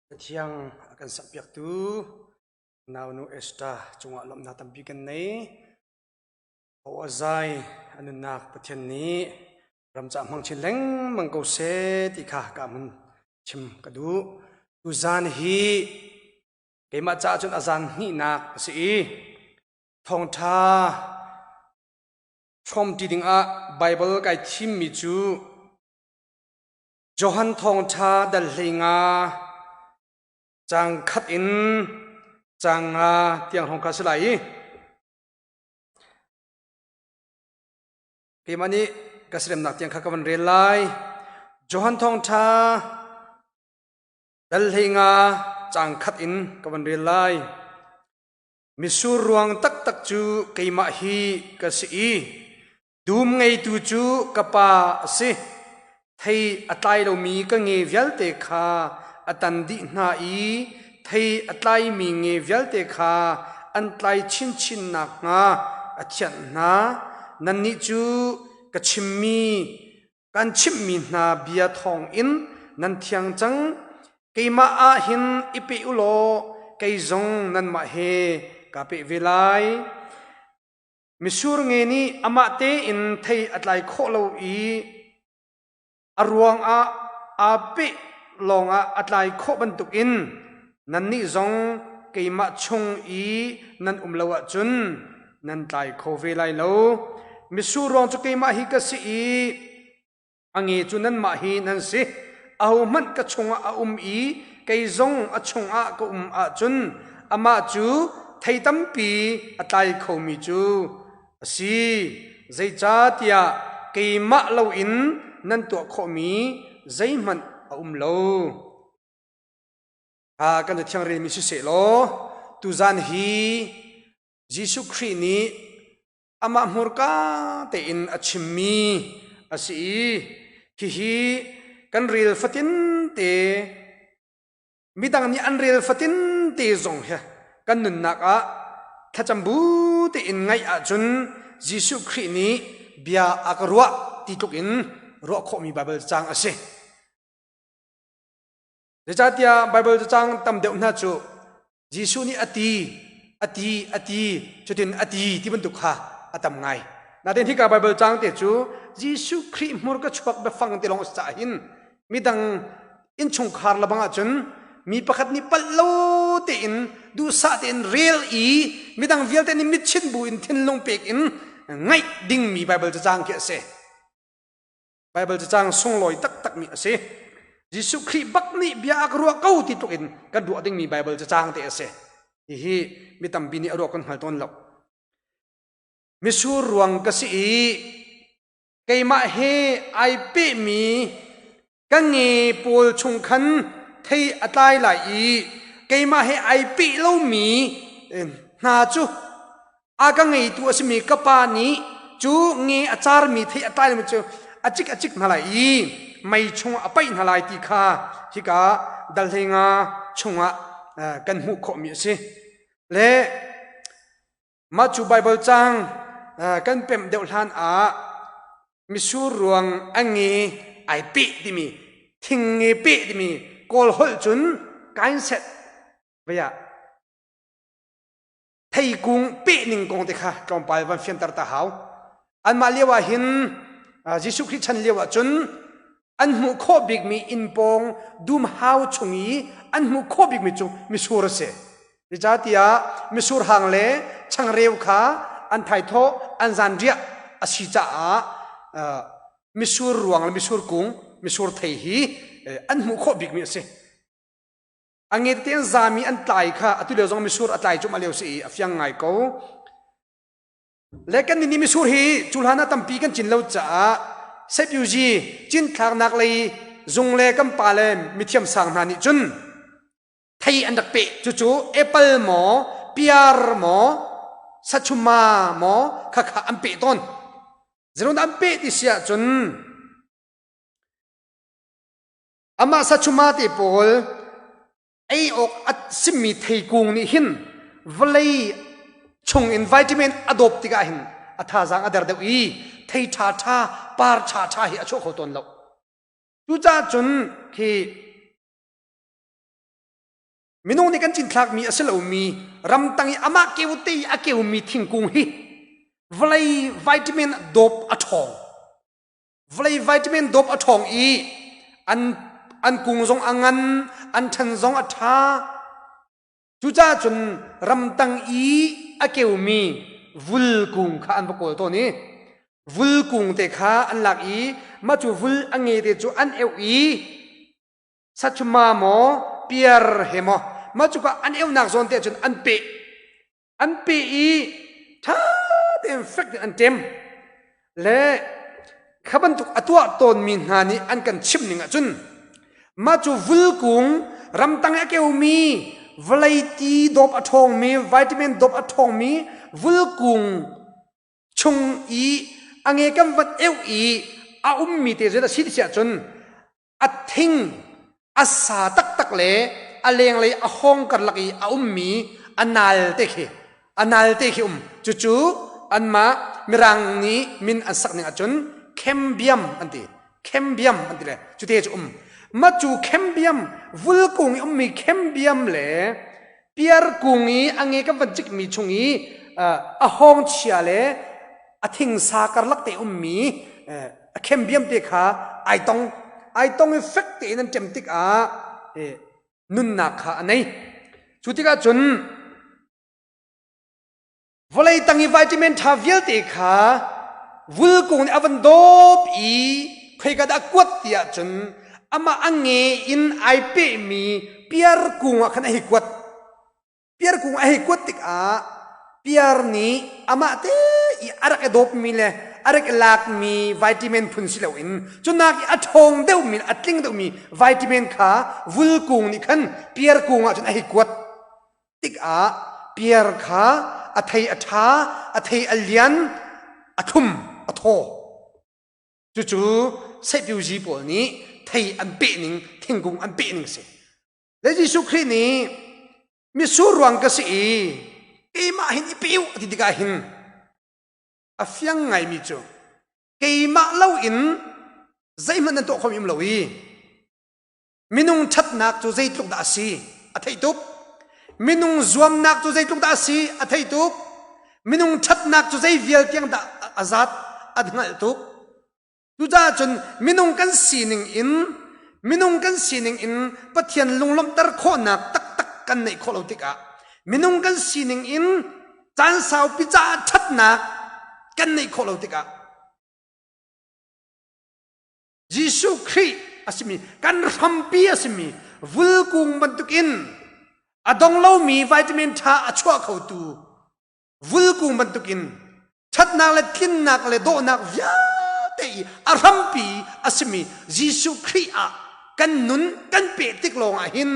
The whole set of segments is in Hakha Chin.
Cathiang a kan sakpiaktu naunu Esther cungah lawmhnak tampi kan nei. Aw a zai a nunnak Pathian nih ramcah hmang chin lengmang ko seh ti kha ka mun chim ka duh. Tuzan hi keimah caah cun a zan hnihnak a si i thawngṭha hrawmṭi dingah Baibal kai thimmi cu Johan Thawngṭha dal 15 caang khat in caang nga tiang hrawng kha a si lai i keimah nih ka seremnak tiang kha ka van rel lai. Johan Thawngṭha dal 15 caang khat in ka van rel lai. Misur ruang taktak cu keimah hi ka si i Dum ngeitu cu ka pa a si. Thei a tlai lomi ka nge vialte kha a tan dih hna i thei a tlaimi nge vialte kha an tlai chinchin nakhnga a thianh hna. Nannih cu ka chimmi kan chimhmi hna bia thawngin nan thiang cang. Keimah ah hin i pe u law kei zong nanmah he kaa peh ve lai. Misur nge nih amah tein thei a tlai khawh lo i a ruangah aa peh lawngah a tlai khawh bantukin nannih zong keimah chung i nan um lo ahcun nan tlai kho ve lai lo. Misur ruang cu keimah hi ka si i A nge cu nanmah hi nan si. Ahohmanh ka chungah a um i kei zong a chungah ka um ahcun amah cu thei tampi a tlai khomi cu a si. Zeicahtiah keimah loin nan tuah khawhmi zeihmanh a um lo. Kan Cathiang relmi siseh law tuzan hi Jesuh Khrih nih amah hmurka tein a chimmi a si i hihi kan rel fatin te midang nih an rel fatin te zong hi kan nunnak ah thlacam bu tein ngaih ahcun Jesuh Khrih nih bia a ka ruah ti tluk in ruah khawhmi Baibal caang a si. Zeicahtiah Baibal cacang tam deuh hna cu Jesuh nih a ti, a ti, a ti, cutin a ti ti bantuk kha a tam ngai. Nain hika Baibal caang te cu Jesuh Khrih hmurka chuak biafang te lawng a si caah hin midang innchungkhar lebang ahcun mi pakhat nih palh lo tein duhsah tein rel i midang vialte nih mitchinh bu in thinlung pek in ngaih dingmi Baibal cacang khi a si. Baibal cacang sunglawi taktakmi a si. Jesuh Khrih bak nih bia a ka ruah ko ti tluk in kan ruah dingmi Baibal cacang te a si. Hihi mi tampi nih a ruah kan hngal tawn lo. Misur ruang ka si i keimah he ai pehmi ka nge pawl chung khan thei a tlai lai i keimah he ai peh lomi hna cu A ka ngeitu a simi ka pa nih cu nge a carmi thei a tlaimi cu a cik a cik hna lai i mei chungah a paih hna lai ti kha hika dal 15 chungah kan hmuh khawhmi a si. Le mah cu Baibal caang kan pemh deuh hlan ah misur ruang a nge ai peh timi thing nge peh timi Kawl holh cun kainset vei ah Theikung pehning kong te kha tlawmpal van fianter ta hau. Anmah lio ah hin Jesuh Khrih chan lio ah cun an hmuh khawh bikmi inn pawng dumhau chung i an hmuh khawh bikmi cu misur a si. Zeicahtiah misur hang le changreu kha an thaithawh an zanriah a si caah misur ruang le misur kung misur thei hi an hmuh khawh bikmi a si. A nge tete an zami an tlai kha atu lio zong misur a tlai cuahmah lio si i a fiang ngai ko. Le kan nih misur hi cu hlan ah tampi kan cin lo caah Sepuji cinthlaknak lei zung le kan pa le mithiam sang hna nih cun thei an rak peh cucu apple maw piar maw sachuma maw khakha an peh tawn zeirun an peh ti si ahcun Amah sachuma te pawl ei awk a simmi theikung nih hin vawlei chung in vitamin a dawp tikah hin a thazaang a der deuh i thei ṭha ṭha par ṭha ṭha hi a chuah kho tawn lo. Cucaah cun khi. Minung nih kan cinthlakmi a si lomi ramtang i amah keu te i a keumi thingkung hi vawlei vitamin dawp a ṭhawng. Vawlei vitamin dawp a ṭhawng i an an kung zong a ngan, an ṭhan zong a ṭha. Cucaah cun ramtang i a keumi vul kung kha an va kawl tawn i vul kung te kha an lak i mah cu vul a nge te cu an euh i sachuma maw piar he maw mah cuka an eunak zawn te cun an peh an peh i ṭha tein fek tein an ṭem le kha bantuk a tuah tawnmi hna nih an kan chimh ning ahcun mah cu vulkung ramtang i a keumi vawlei ti dawp a ṭhawngmi vitamin dawp a ṭhawngmi vulkung chung i a nge kan van eu i a ummi te zeidah si ti si ahcun a thing a sa taktak le a lenglei a hawng karlak i a ummi a nal te khi a nal te khi um cucu anmah mirang nih min an sak ning ahcun cambium an ti cambium an ti le cute cu um ma cu cambium vulkung i ummi cambium le piar kung i a nge kan van cikmi chung i a hawng chia le a thingsa karlak te ummi a khem te kha ai tong ai tong i fek tein an ṭem tikah nunnak kha a nei cu tikah cun vawlei tang i vitamin ṭha vialte kha vulkung nih a van dawp i khoika dah kuat ti ahcun amah a nge in ai pehmi piar kung ah khan a hei kuat Piar kung a hei kuat tikah piar nih amah te i a rak i dawpmi le a rak i lakmi vitamin phun si loin cunak i a ṭhawng deuhmi a tling deuhmi vitamin kha vulkung nih khan piar kung ah cun a hei kuat tikah piar kha a thei a ṭha, a thei a lian, a thlum, a thaw. Cucu sehpiuzi pawl nih thei an peh ning, thingkung an peh ning a si. Le Jesuh Khrih nih mitsur ruang ka si i keimah hin i pe u a ti tikah hin a fiang ngaimi cu keimah loin zeihmanh nan tuah khomi um lo i minung ṭhatnak cu zeitluk dah a si a theih tuk minung zuamnak cu zeitluk dah a si a theih tuk minung ṭhatnak cu zei vial tiang dah a zat a hngalh tuk Cucaah cun minung kan sining in minung kan sining in Pathian lunglawmhter khawhnak taktak kan neih khawh lo tikah minung kan sining in caan saupi caah ṭhatnak kan neih khawh lo tikah Jesuh Khrih a simi kan hrampi a simi vulkung bantukin a dong lomi vitamin ṭha a chuah khotu vulkung bantukin ṭhatnak le tlinnak le dawhnak vialte i a hrampi a simi Jesuh Khrih ah kan nun kan peh tik lawngah hin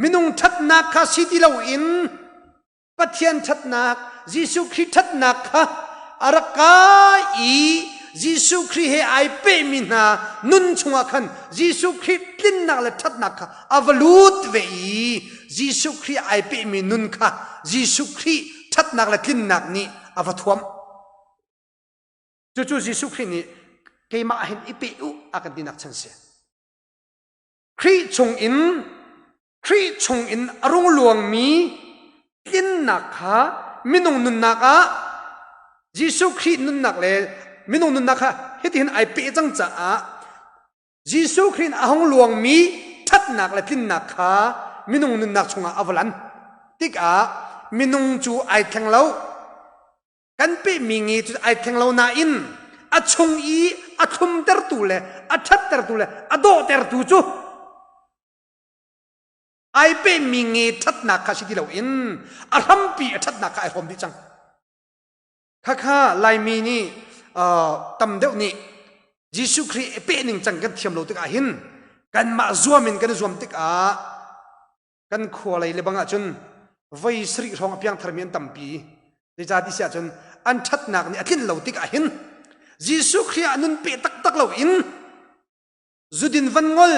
minung ṭhatnak kha si ti loin Pathian ṭhatnak Jesuh Khrih ṭhatnak kha a rak kai i Jesuh Khrih he ai pehmi hna nun chungah khan Jesuh Khrih tlinnak le ṭhatnak kha a va lut ve i Jesuh Khrih ai pehmi nun kha Jesuh Khrih ṭhatnak le tlinnak nih a va thuam. Cucu Jesuh Khrih nih keimah hin i peh u a kan tinak chan si. Khrih chungin Khrih chungin a rung luangmi tlinnak kha minung nunnak ah Jesuh Khrih nunnak le minung nunnak kha hitihin ai peh cang caah Jesuh Khrih in a hung luangmi ṭhatnak le tlinnak kha minung nunnak chungah a va lan tikah minung cu ai thleng lo. Kan pehmi nge cu ai thleng lo nain a chung i a thlumtertu le a ṭhattertu le a dawhtertu cu ai pehmi nge ṭhatnak kha si ti loin a hrampi a ṭhatnak kha ai hrawm dih cang. Khakha Laimi nih tam deuh nih Jesuh Khrih i peh ning cang kan thiam lo tikah hin kanmah zuam in kan i zuam tikah kan khua lei le bang ahcun voi sarih hrawng a piangtharmi an tampi. Zeicah ti si ahcun an ṭhatnak nih a tlinh lo tikah hin Jesuh Khrih ah nun peh taktak lo in zudin van ngol,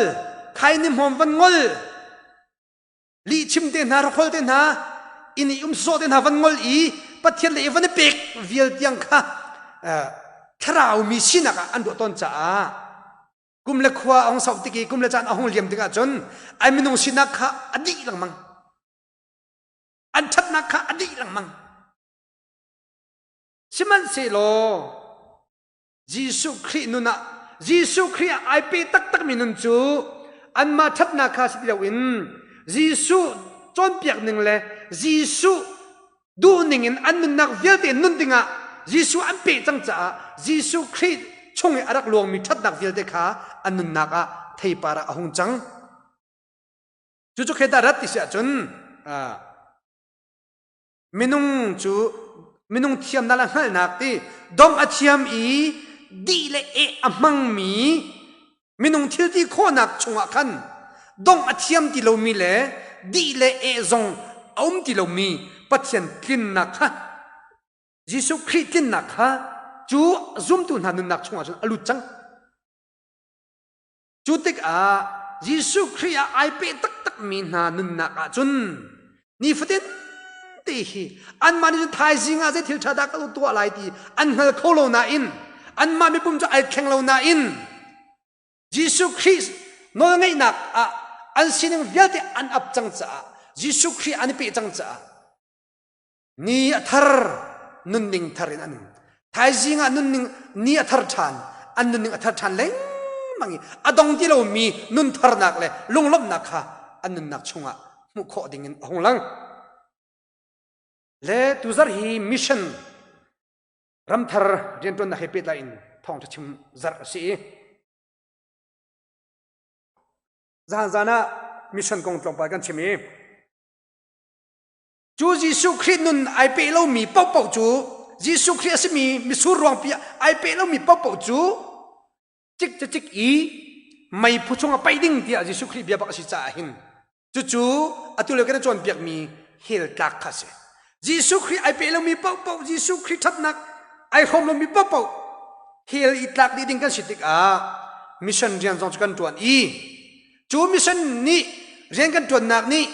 khaini hmawm van ngol, lihchim te hna rakhol te hna inn i um sawh te hna van ngol i Pathian le i van i pek vial tiang kha thlarau mi sinak ah an ruah tawn caah kum le khua a hung sauh tik i kum le caan a hung liam tikah cun ai minung sinak kha a dih lengmang. An ṭhatnak kha a dih lengmang. Sihmanhsehlaw Jesuh Khrih nun ah Jesuh Khrih ah ai pe taktakmi nun cu anmah ṭhatnak kha si ti loin Jesuh cawnpiak ning le Jesuh duhning in an nunnak vialte nun dingah Jesuh an peh cang caah Jesuh Khrih chung i a rak luangmi ṭhatnak vialte kha an nunnak ah theipar ah a hung cang. Cucu kheta rat ti si ahcun minung cu minung thiamnak le hngalhnak ti dong a thiam i dih le eh a hmangmi minung thil ti khawhnak chungah khan dong a thiam ti lomi le dih le eh zong a um ti lomi Pathian tlinnak kha Jesuh Khrih tlinnak kha cu zumtu hna nunnak chungah cun a lut cang. Cu tikah Jesuh Khrih ah ai pe taktakmi hna nunnak ah cun nifatin te hi anmah nih cun thaizing ah zei thil ṭha dah ka tuah lai ti an hngal kho lo nain anmah mipum cu ai thleng lo nain Jesuh Khrih nawlngeihnak ah an sining vialte an ap cang caah Jesuh Khrih an i peh cang caah Ni a thar nunning thar in an um. Thaizing ah nunning ni a thar ṭhan, an nunning a thar ṭhan lengmang i a dong ti lomi nun tharnak le lunglawmhnak kha an nunnak chungah hmuh khawh dingin a hung lang. Le tuzarh hi mission ramthar rianṭuannak he pehtlai in thawngṭha chim zarh a si i zan zan ah mission kong tlawmpal kan chim i Cu Jesuh Khrih nun ai peh lomi paohpaoh cu Jesuh Khrih a simi misur ruangpi ah ai peh lomi paohpaoh cu cik cicik i meiphu chungah paih ding tiah Jesuh Khrih bia bak a si caah hin cucu atu lio kan i cawnpiakmi hell tlak kha a si. Jesuh Khrih ai peh lomi paohpaoh Jesuh Khrih ṭhatnak ai hrawm lomi paohpaoh hell i tlak dih ding kan si tikah mission rian zong cu kan ṭuan i Cu mission nih rian kan ṭuannak nih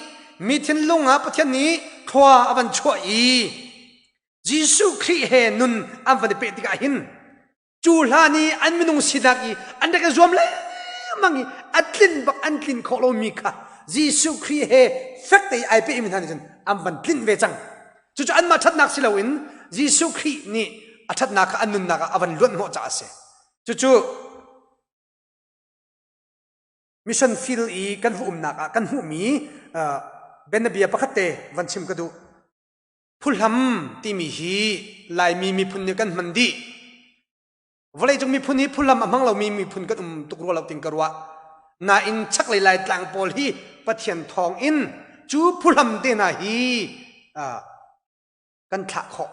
mi thinlung ah Pathian nih thlua a van chuah i Jesuh Khrih he nun an van i peh tikah hin cu hlan i an minung sinak i an rak i zuam lengmang i a tlin bak an tlin khawh lomi kha Jesuh Khrih he fek te i ai pehmi hna nih cun an van tlinh ve cang. Cucu anmah ṭhatnak si loin Jesuh Khrih nih a ṭhatnak kha an nunnak ah a van luanh hnawh caah a si. Cucu Mission field i kan va umnak ah kan hmuhmi bianabia pakhat te van chim ka duh. Phuhlam timi hi Laimi miphun nih kan hman dih. Vawleicung miphun hi phuhlam a hmang lomi miphun kan um tuk rua lo ting ka ruah. Nain chaklei Laitlang pawl hi Pathian thawng in cu phuhlam te hna hi kan thlah khawh.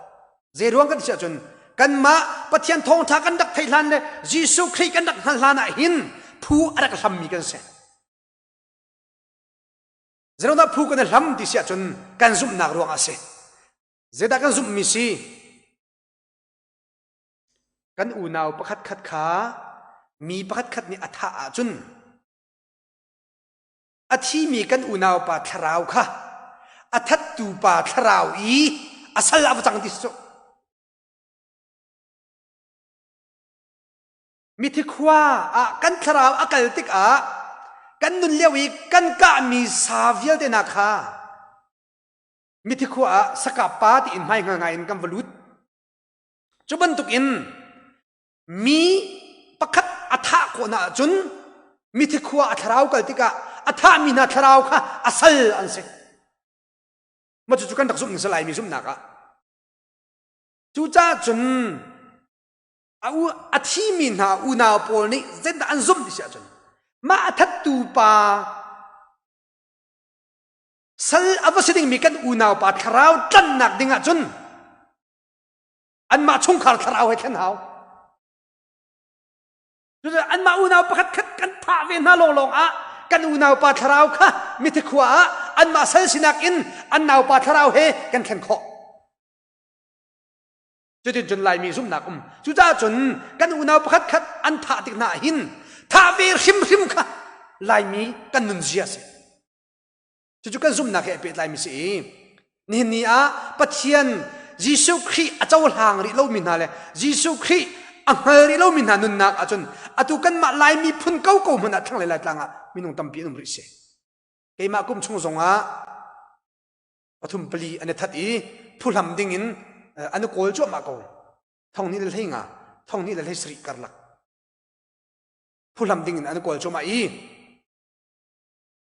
Zeiruang kan si ahcun kanmah Pathian thawngṭha kan rak theih hlan le Jesuh Khrih kan rak hngalh hlan ah hin phu a rak hlammi kan si. Zeiruangdah phu kan i hlam ti si ahcun kan zumhnak ruangah a si. Zeidah kan zumhmi si? Kan unau pakhat khat kha mi pakhat khat nih a thah ahcun A thimi kan unaupa thlarau kha a thattu pa thlarau i a sal a va cang ti si cu. Mithi khua ah kan thlarau a kal tikah kan nun lio i kan kahmi sa vialte hna kha mithi khua ah sakap pa tiin hmai hngal ngai in kan va lut. Cu bantukin Mi pakhat a thah khawhnak ahcun mithi khua a thlarau kal tikah a thahmi hna thlarau kha a sal an si. Mah cucu kan rak zumh ning si Laimi zumhnak ah. Cucaah cun a, u, a thimi hna unau pawl nih zeidah an zumh ti si ahcun mah a thattu pa sal a va si dingmi kan unau pa thlarau tlannak ding ahcun anmah chungkhar thlarau he thlen hau cucu anmah unau pakhat khat kan thah ve hna lawnglawng ah kan unau pa thlarau kha mithi khua ah anmah sal sinak in an naupa thlarau he kan thlen khawh cutin cun laimi zumhnak um cucaah cun kan unau pakhat khat an thah tik hna hin thah ve hrimhrim kha laimi kan nunzia si Cucu kan zumhnak he a pehtlaimi si i nihin ni ah Pathian Jesuh Khrih a cohlang rih lomi hna le Jesuh Khrih a hngal rih lomi hna nunnak ahcun atu kanmah Laimi phun koko hmanh ah thlanglei Laitlang ah minung tampi an um rih si. Keimah kum chung zongah Pathum pali an i that i phuhlam ding in an i kawl cuahmah ko. Thong hnih le hlei nga, thong hnih le hlei sarih karlak. Phuhlam ding in an i kawl cuahmah i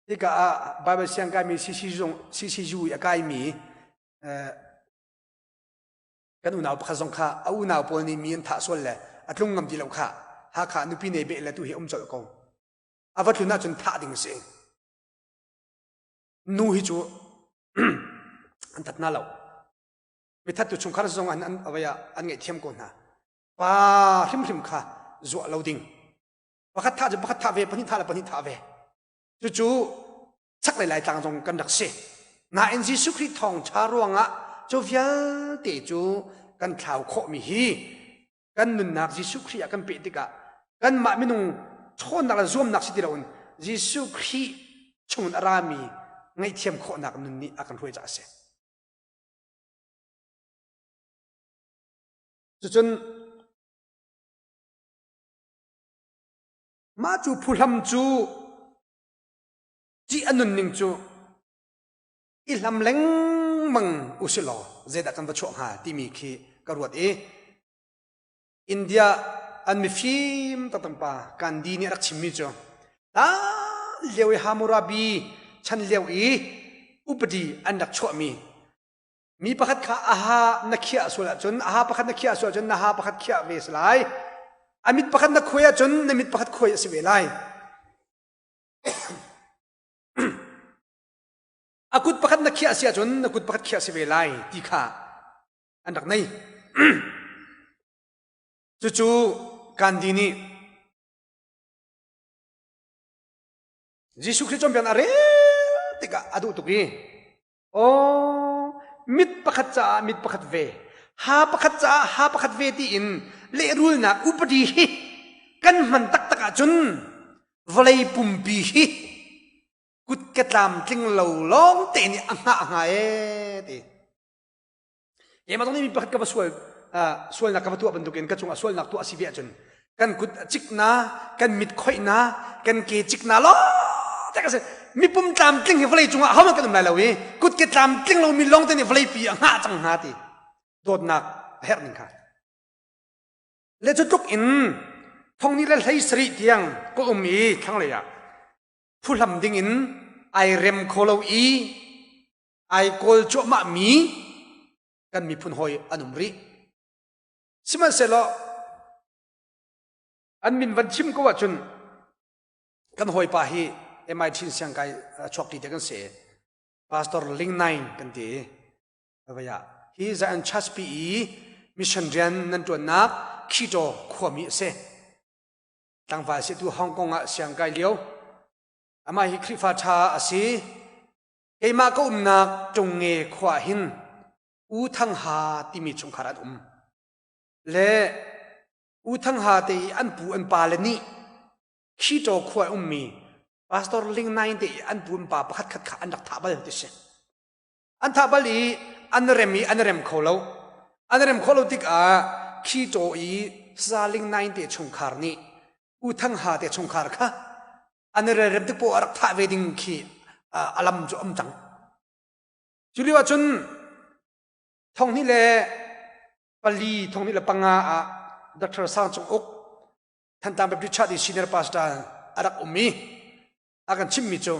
hika ah Bible siang kaimi CCU i a kaimi kan unau pakhat zong kha a unau pawl nih mi an thah sual le a tlung ngam ti lo kha Hakha nupi nei beh le tu hi um colh ko. A va tlun ahcun thah ding a si. Nu hi cu an that hna lo. Mithattu chungkhar zong an an avai ah an ngaihthiam ko hna. Pa hrimhrim kha zuah lo ding. Pakhat thah cu pakhat thah ve, pahnih thah le pahnih thah ve. Cucu chaklei Laitlang zong kan rak si. Nain Jesuh Khrih thawngṭha ruangah cu vialte cu kan thlau khawhmi hi kan nunnak Jesuh Khrih ah kan peh tikah kanmah minung ṭhawnnak le zuamnak si ti loin Jesuh Khrih chungin a rami ngaihthiam khawhnak nun nih a kan hruai caah a si. Cucun mah cu phuhlam cu ṭih a nunning cu i hlam lengmang usilaw zeidah kan va chuah hnga timi khi ka ruat i India an mifim taktak pa Gandhi nih a rak chimmi cu hlan lio i Hammurabi chan lio i upadi an rak chuahmi mi pakhat kha aha na khiah sual ahcun aha pakhat na khiah sual ahcun na ha pakhat khiah ve si lai a mit pakhat na khuai ahcun na mit pakhat khuai a si ve lai A kut pakhat na khiah si ahcun na kut pakhat khiah si ve lai ti kha an rak nei. Cucu Gandhi nih Jesuh Khrih cawnpiaknak a rel tikah a duh tuk i aw mit pakhat caah mit pakhat ve ha pakhat caah ha pakhat ve tiin lehrulnak upadi hi kan hman taktak ahcun vawlei pumpi hi kut ke tlamtling lo lawng te nih a hngah hnga ee ti keimah zong nih mi pakhat ka va sual sualnak ka va tuah bantukin ka cungah sualnak tuah a si ve ahcun kan kut a cikna kan mit khoihna kan ke cikna lawng te ka si mipum tlamtling hi vawlei cungah hohmanh kan um lai lo i kut ke tlamtling lomi lawng te nih vawlei pi a hngah cang hnga ti dawtnak a herh ning kha le cu tluk in thongni le hlei sarih tiang ka um i thlanglei ah phuhlam ding in ai rem kho lo i ai kawl cuahmah mi kan miphun hawi an um rih sihmanhsehlaw an min van chim ko ahcun kan hawipa hi MIT siangkai chuak ti te kan si Pastor Ling Naing kan ti Vaya hi Zion Church pi i mission rian nan tuannak Khito khuami a si tlangval si tu Hong Kong ah siangkai lio amah hi Khrihfa tha a si keimah ka umnak Tungnge khua hin U Thang Ha timi chungkhar an um le U Thang Ha te i an pu an pa le nih Khito khua ummi Pastor Ling Naing te i an pu an pa pakhat khat kha an rak thah bal ti si An thah bal i an rem i an rem kho lo. An rem khawh lo tikah khi ṭaw i Saling Nain te chungkhar nih U Thang Ha te chungkhar kha an rem tik poah rak thah ve ding khi a lam cu um cang. Cu lio ahcun thong hnih le pali thong hnih le panga ah Dr. Sang Cung Uk Thantlang Baptist Church i senior pastor a rak um i a kan chimmi cu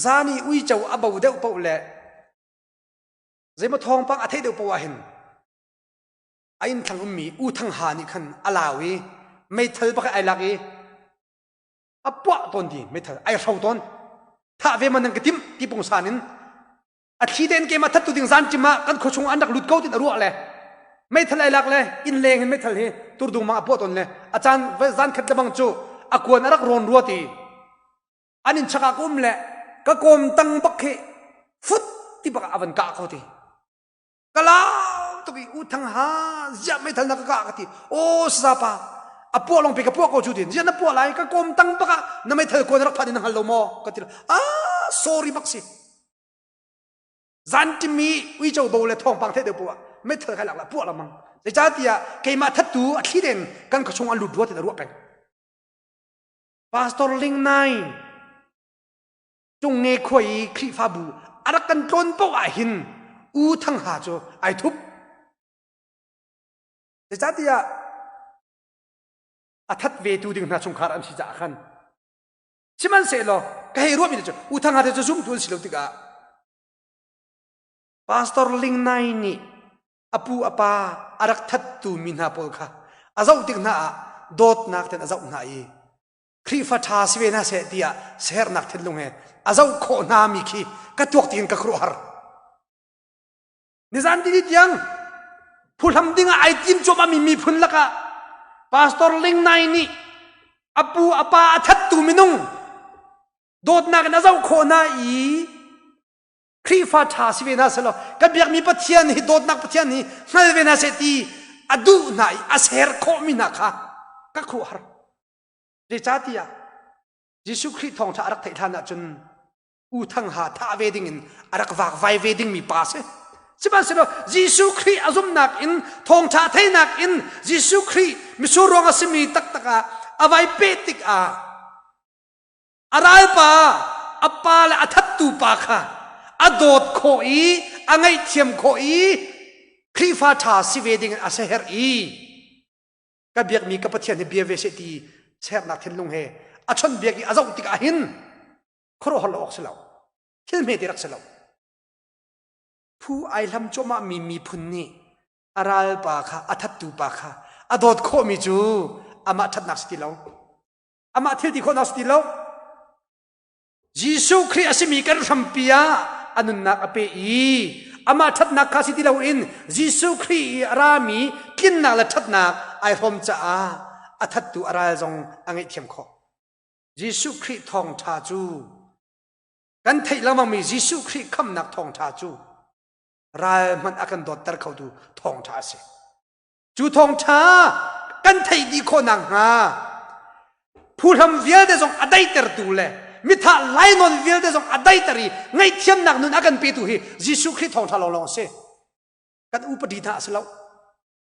Zan i uico a bo deuh paoh le zeimaw thawngpang a theih deuh paoh ah hin a inn thlang ummi U Thang Ha nih khan a lau i meithal pakhat ai lak i a puah tawn ti meithal ai hro tawn thah ve man nan ka timh ti pungsan in a thli tein keimah thattu ding zan ṭim ah kan khua chung an rak lut ko tin a ruah le meithal ai lak le inn leng hin meithal hi turdung ma a puah tawn le a caan zan khat le bang cu a kuan a rak rawn rua ti An inn chak ah ka um le ka kawm tang bak khi fut ti bak ah a van kah ko ti. Ka lau tuk i U Thang Ha ziah meithal na ka kah ka ti. Aw sazapa a puah lawng pe ka puah ko cu tin ziah na puah lai ka kawm tang bak ah na meithal kuan rak phan in na hngal lo maw ka ti. Ah sorry bak si. Zan timi uico bo le thawngpang theih deuh poah meithal kai lak la puah lengmang. Zeicahtiah keimah thattu a thli den kan khuachung an lut rua ti na ruah peng. Pastor Ling Nai Tungnge khua i Khrihfabu a rak kan tlawn paoh ah hin U Thang Ha cu ai thup. Zeicahtiah a that ve tu ding hna chungkhar an si caah khan sihmanhsehlaw ka hei ruahmi cu U Thang Ha te cu zumtu an si lo tikah Pastor Ling Nai nih a pu a pa a rak thattu mi hna pawl kha a zoh tik hna ah dawtnak ten a zoh hna i Khrihfa ṭha si ve hna seh tiah sernak thinlung he a zoh khawh hna mi khi ka tuak tiin ka khuaruahhar. Nizan tini tiang phuhlam ding ah ai tim cuahmah mi miphun lakah Pastor Ling Nai nih a pu a pa a thattu minung dawtnak in a zoh khawh hna i Khrihfa ṭha si ve hna selaw kan biakmi Pathian hi dawtnak Pathian hi hngal ve hna seh ti a duh hna i a ser khawhmi hna kha ka khuaruahhar. Zeicahtiah Jesuh Khrih thawngṭha a rak theih hlan ahcun U Thang Ha thah ve dingin a rak vakvai ve dingmi pa si. Sihmanhsehlaw Jesuh Khrih a zumhnak in thawngṭha theihnak in Jesuh Khrih misur ruang a simi taktak ah a vai peh tikah a ralpa a pa le a thattu pa kha a dawt khawh i a ngaihthiam khawh i Khrihfa ṭha si ve dingin a seherh i ka biakmi ka Pathian hi bia ve seh ti sernak thinlung he a chawnhbiak i a zoh tikah hin khuaruahhar lo awk si lo thil hme ti rak si lo phu ai hlam cuahmah mi miphun nih a ralpa kha a thattu pa kha a dawt khawhmi cu amah ṭhatnak si ti lo amah thil ti khawhnak si ti lo Jesuh Khrih a simi kan hrampi ah a nunnak a pe i amah ṭhatnak kha si ti loin Jesuh Khrih i a rami tlinnak le ṭhatnak ai hrawm caah a thattu a ral zong a ngaihthiam khawh. Jesuh Khrih thawngṭha cu kan theih lengmangmi Jesuh Khrih khamhnak thawngṭha cu ral hmanh a kan dawtter khotu thawngṭha a si. Cu thawngṭha kan theih dih khawh nakhnga phuhlam vialte zong a daihtertu le mithah lainawn vialte zong a daihter i ngaihthiamnak nun a kan petu hi Jesuh Khrih thawngṭha lawnglawng a si. Kan upadi hna a si lo.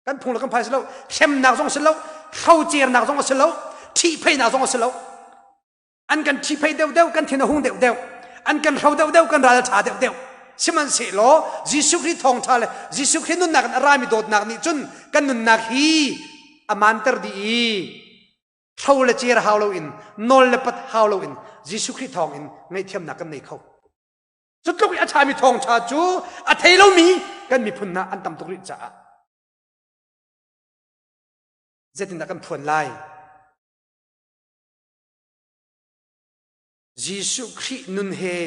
Kan phung le kan phai a si lo. Hremnak zong a si lo. Hrocernak zong a si lo. Ṭhihpheihnak zong a si lo. An kan ṭhihpheih deuhdeuh, kan thin a hung deuhdeuh. An kan hro deuhdeuh, kan ral a ṭha deuhdeuh. Sihmanhsehlaw Jesuh Khrih thawngṭha le Jesuh Khrih nunnak in a rami dawtnak nih cun kan nunnak hi a manter dih i hro le cer hau loin nawl le pat hau loin Jesuh Khrih thawngin ngaihthiamnak kan nei kho. Cu tluk i a ṭhami thawngṭha cu a thei lomi kan miphun hna an tam tuk rih caah zeitindah kan phuan lai? Jesuh Khrih nun he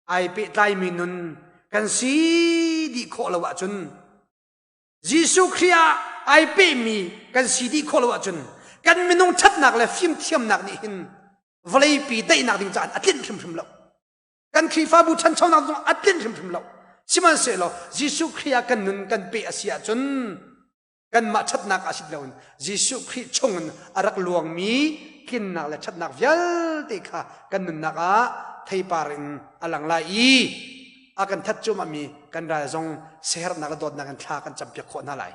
ai pehtlaimi nun kan si dih khawh lo ahcun Jesuh Khrih ah ai pehmi kan si dih khawh lo ahcun kan minung ṭhatnak le fimthiamnak nih hin vawleipi daihnak ding caah a tlinh hrimhrim lo. Kan Khrihfabu ṭhanchonak zong a tlinh hrimhrim lo. Sihmanhsehlaw Jesuh Khrih ah kan nun kan peh a si ahcun kanmah ṭhatnak ah si loin Jesuh Khrih chungin a rak luangmi tlinnak le ṭhatnak vialte kha kan nunnak ah theipar in a lang lai i a kan that cuahmahmi kan ral zong siaherhnak le dawtnak in thla kan campiak khawh hna lai.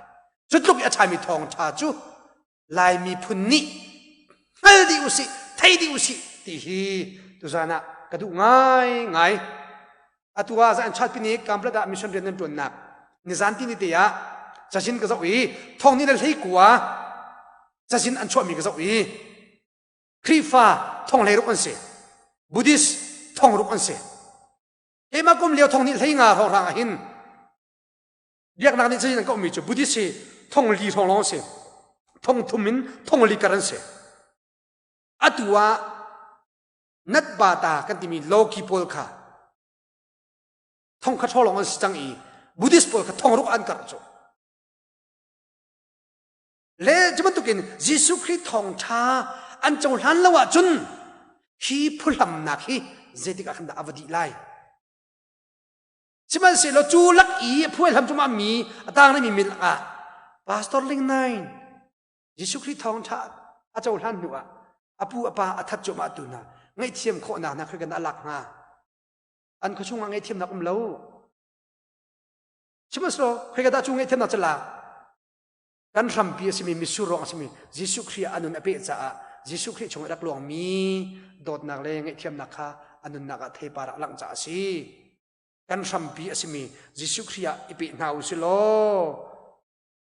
Cu tluk i a ṭhami thawngṭha cu Lai miphun nih hngal dih usih, thei dih usih ti hi tuzan ah ka duh ngaingai. Atu ah zan chat pini Kamplat ah mission rian nan ṭuannak nizan ti ni te ah cazin ka zoh i thong ni le hlei kua cazin an chuahmi ka zoh i Khrihfa thong hlei ruk an si Buddhist thong ruk an si keimah kum lio thong ni hlei nga hrawnghrang ah hin biaknak nih cazin an ka ummi cu Buddhist hi thong li hrawng lawng si thong thum in thong li kar an si atu ah Natbata kan timi Loki pawl kha thong kha ṭhawlong an si cang i Buddhist pawl kha thong ruk an karh cu. Le cu bantukin Jesuh Khrih thawngṭha an cohlan lo ahcun hi phuhlamnak hi zeitik ah khan dah a va dih lai? Sihmanhsehlaw cu lak i a phuai hlam cungah mi a tang rihmi mi lakah Pastor Ling Nain Jesuh Khrih thawngṭha a cohlan hnu ah a pu a pa a that cuahmah tu hna ngaihthiam khawhnak hna khi kan a lak hnga. An khuachung ah ngaihthiamnak um lo. Sihmanhsehlaw khoika dah cu ngaihthiamnak cu lak? Kan hrampi a simi mitsur ruang a simi Jesuh Khrih ah a nun a peh caah Jesuh Khrih chung i rak luangmi dawtnak le ngaihthiamnak kha a nunnak ah theipar ah a langh caah a si. Kan hrampi a simi Jesuh Khrih ah i pe hna u si law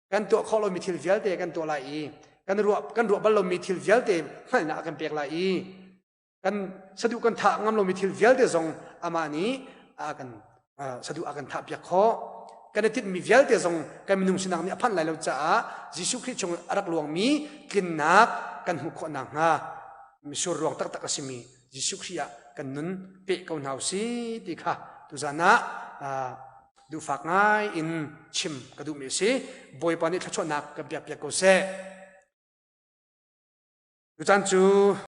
kan tuah khawh lomi thil vialte kan tuah lai i kan ruah kan ruah bal lomi thil vialte hngalhnak a kan pek lai i kan saduh kan thah ngam lomi thil vialte zong amah nih a kan saduh a kan thah piak khawh. Kan i tinhmi vialte zong kan minung sinak nih a phanh lai lo caah Jesuh Khrih chung a rak luangmi tlinnak kan hmuh khawh nakhnga misur ruang taktak a simi Jesuh Khrih ah kan nun peh ko hna u si ti kha tuzan ah duhfak ngai in chim ka duhmi a si. Bawipa nih thluachuahnak kan piak piak ko seh. Tucaan cu.